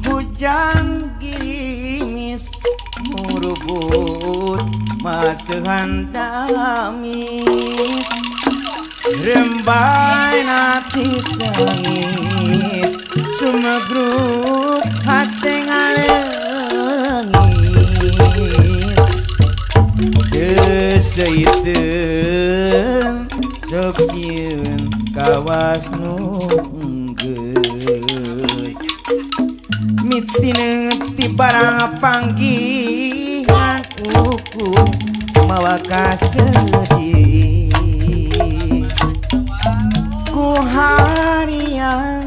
Hujan gerimis murubut masuhan damis rembai nati tangis sumegruk hate ngalengis seseiteun sok sieun kawas nu geus mitineng ti barang panggihan ukur mawa kasedih ku harian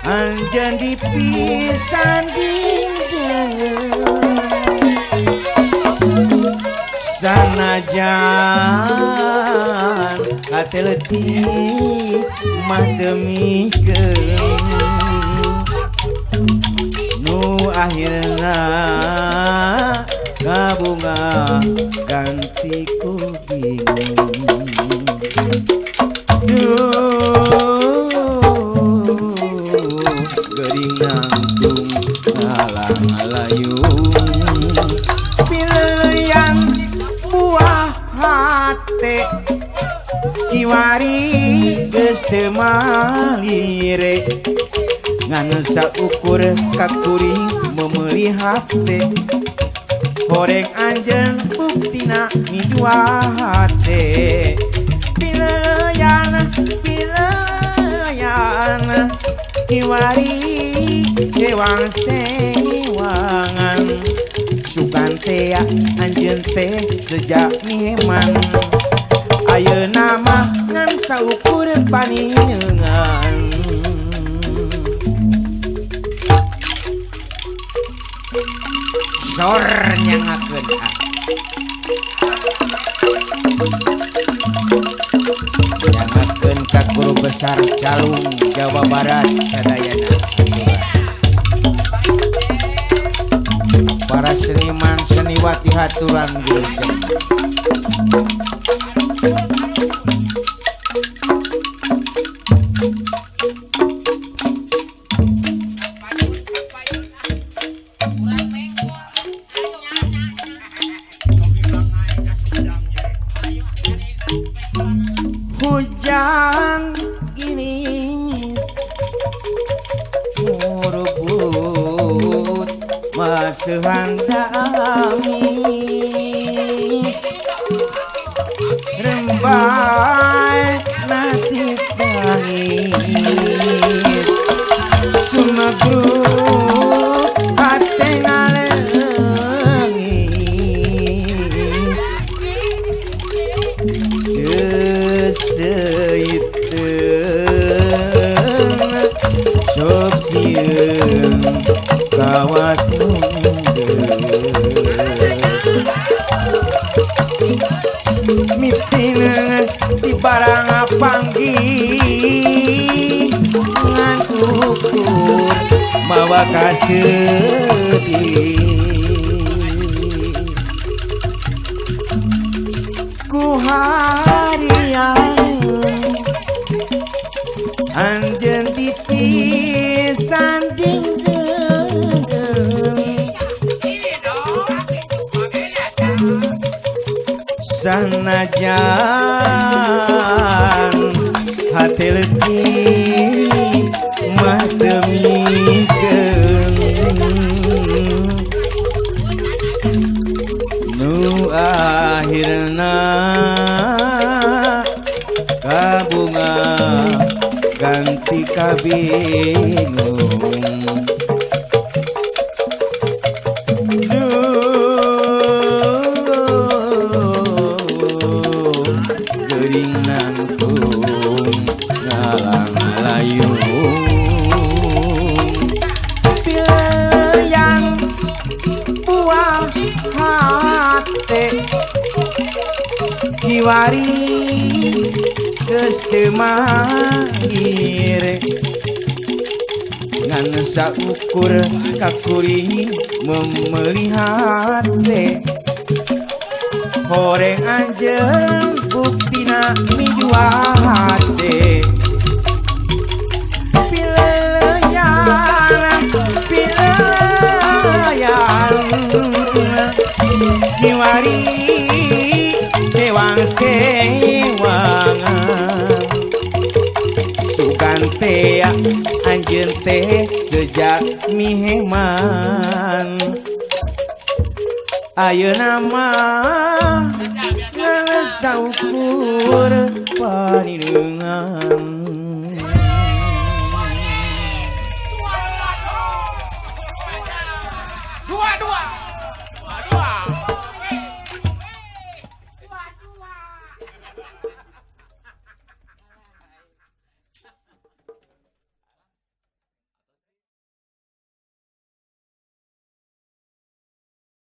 anjeun dipisandingkeun sanajan hate leutik mah demikeun nu akhirna kabunga ganti ku bingung. Duh geuring nangtung ngalang-alayung pileuyan buah hate kiwari geus teu malire ngan saukur kakuring memeuli hate horeng anjeun buktina mijual hate pileuyan pileuyan kiwari sewang sewangan sugan tea anjeun teh sejak miheman ayeuna mah ngan saukur paninengan. Sor nyangakeun ah. Nyangakeun ka guru besar Calung Jawa Barat sadayana. Para seniman seniwati haturan wilujeng. Hujan gerimis murubut masuhan damis rembai nasib bangis sumegruk hate ngalengis seseiteun sok sieun kawas nu geus mitineun ti barang panggih ngan ukur mawa kasedih ku harian anjeun dipisandingkeun sanajan hate leutik mah teu mikeun nu akhirna kabunga ganti kabingung. Duh geuring nangtung ngalang. Kiwari geus teu mahir ngan saukur ka kuring memelihat teh horeng anjeun buktina mijuah teh pileleyan pileleyan kiwari sewang-sewangan sugan teh anjeun teh sejak miheman ayeuna mah ngan saukur panineungan.